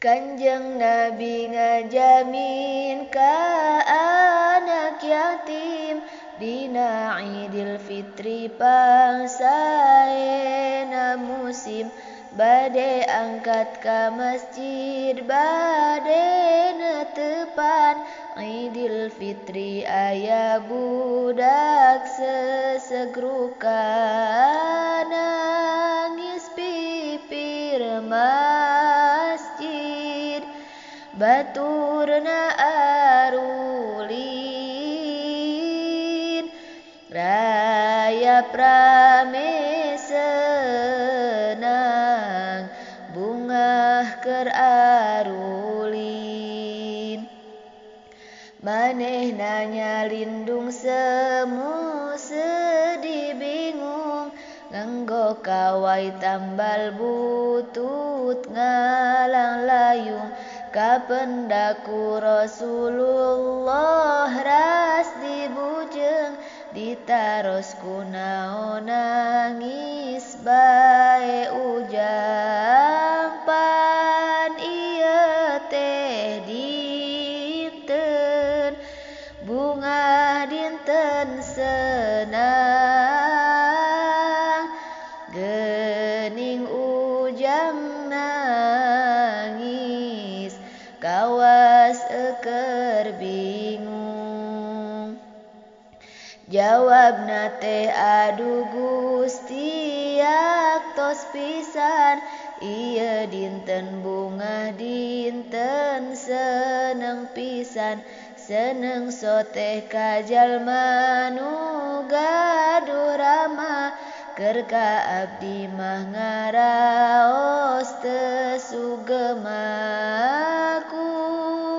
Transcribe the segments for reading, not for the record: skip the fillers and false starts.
Kanjeng Nabi ngajamin ka anak yatim dina Idul Fitri pangsaena musim bade angkat ka masjid bade netepan Idul Fitri aya budak sesegrukan nangis pipir masjid baturna arulin rayap rame senang bungah keur arulin manehna nyalindung semu sedih bingung nganggo kawai tambal butut ngalang layung kapendaku Rasulullah ras dibujeng ditaros kunaon nangis bae ujang pan ieu teh dinten bunga dinten senang geuning ujang nangis kawas eukeur bingung jawabna teh aduh Gusti tos pisan ieu dinten bunga dinten seneng pisan seneng soteh ka jalma nu gaduh rama keur ka abdi mah ngaraos teu sugema ku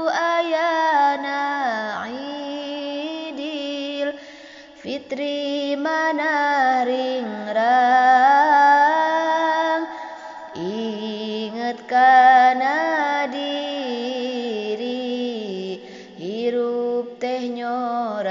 ayana Idul Fitri mana ringrang inget kana diri hirup teh nyorangan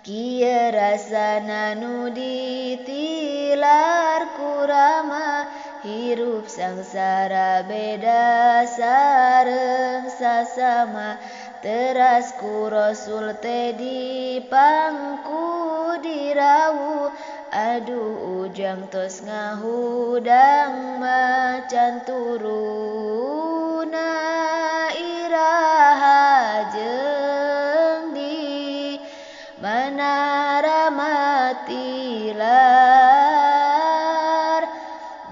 kieu rasana nu ditilar ku rama hirup sangsara beda sareng sasama teras ku Rasul teh dipangku dirawu aduh ujang tos ngahudang macan turuna iraha jeung di mana rama tilar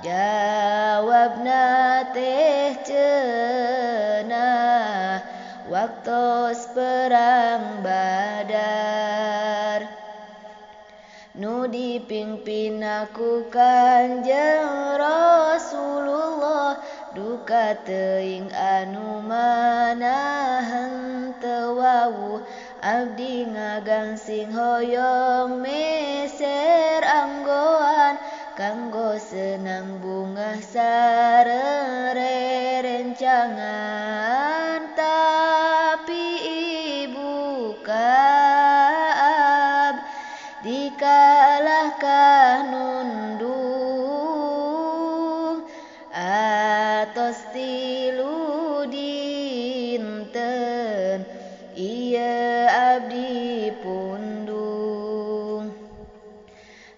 jawabna teh cenah waktos perang Badar nu dipingpin ku Kanjeng Rasulullah duka teuing anu mana henteu wawuh abdi ngagangsing hoyong meser anggoan kanggo senang bungah sareng rerencangan tapi ibu Kaab dikalahkan nundung atos tilu dinten ieu abdi pundung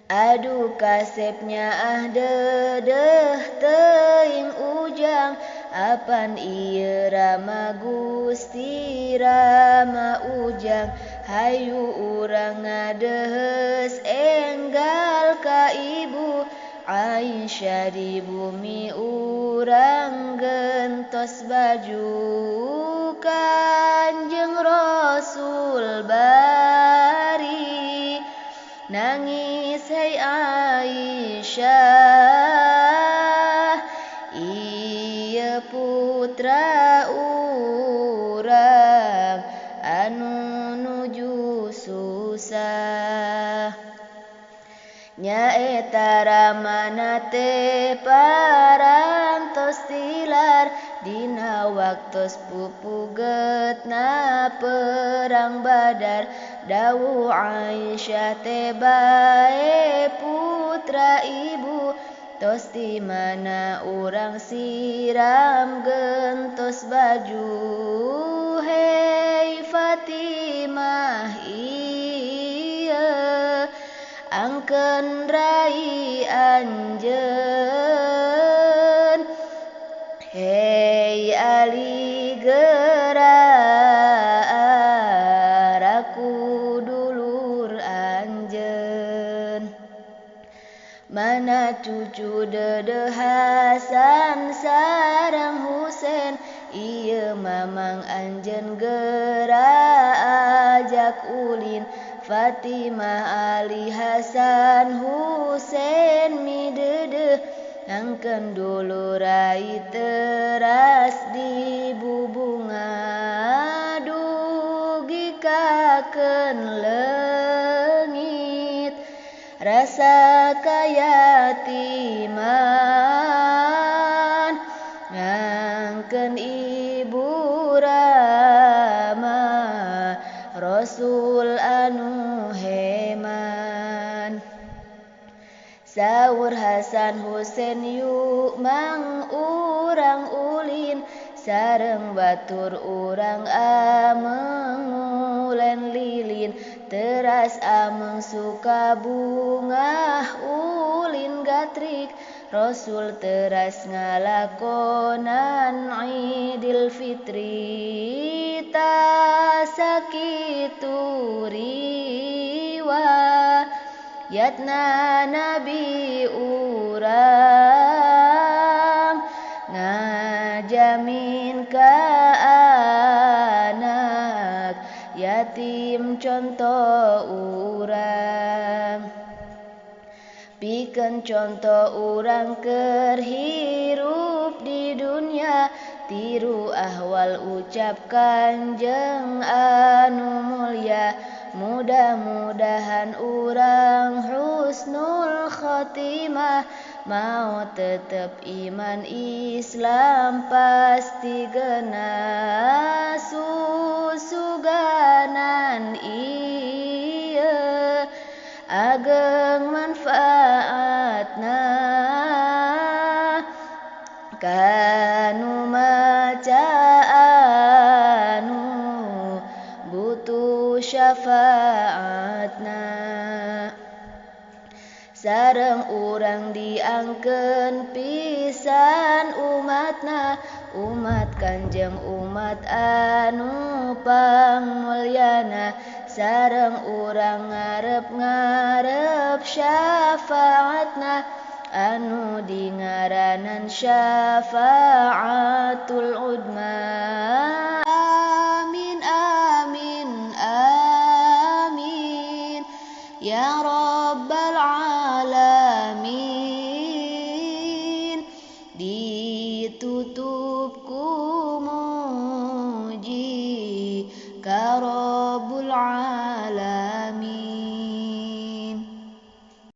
aduh kasepnya ah dedeh teuing ujang apan ieu rama Gusti rama ujang hayu urang ngadeheus enggal ka ibu Aisyah di bumi urang gentos baju Kanjeng Rasul bari nangis hei Aisyah ieu putra urang anu nuju susah nyaeta ramana teh parantos tilar dina waktos pupugetna perang Badar dawuh Aisyah teh bae putra ibu Tos di mana urang siram gentos baju. Hei Fatimah ieu angkeun rai anjeun. Hei Ali geura araku dulur anjeun. Mana cucu Dede Hasan sareng Husein, ieu mamang anjeun geura ajak ulin. Fatimah Ali Hasan Husein mideudeeh, angkeun dulur rai teras dibubunga. Dugi kakeun leungit rasa kayatiman, ngangkeun ibu rama Rasul anu heman. Saur Hasan Husein yuk mang urang ulin, sareng batur urang ameng ngulen lilin. Teras ameng suka bungah ulin gatrik, Rasul teras ngalakonan Idul Fitri. Ta sakitu riwayatna Nabi urang, ngajamin ka anak yatim contoh urang. Pikeun contoh urang keur hirup di dunya, tiru ahwal ucap Kanjeng anu mulya. Mudah-mudahan urang husnul khotimah, mau tetep iman Islam pasti genah. Susuganan ieu ageng manfaatna, kanu maca anu butuh syafaatna. Sareng urang diangkeun pisan umatna, umat Kanjeng umat anu pangmulyana. Sareng urang ngarep-ngarep syafaatna, anu dingaranan syafaatul udma.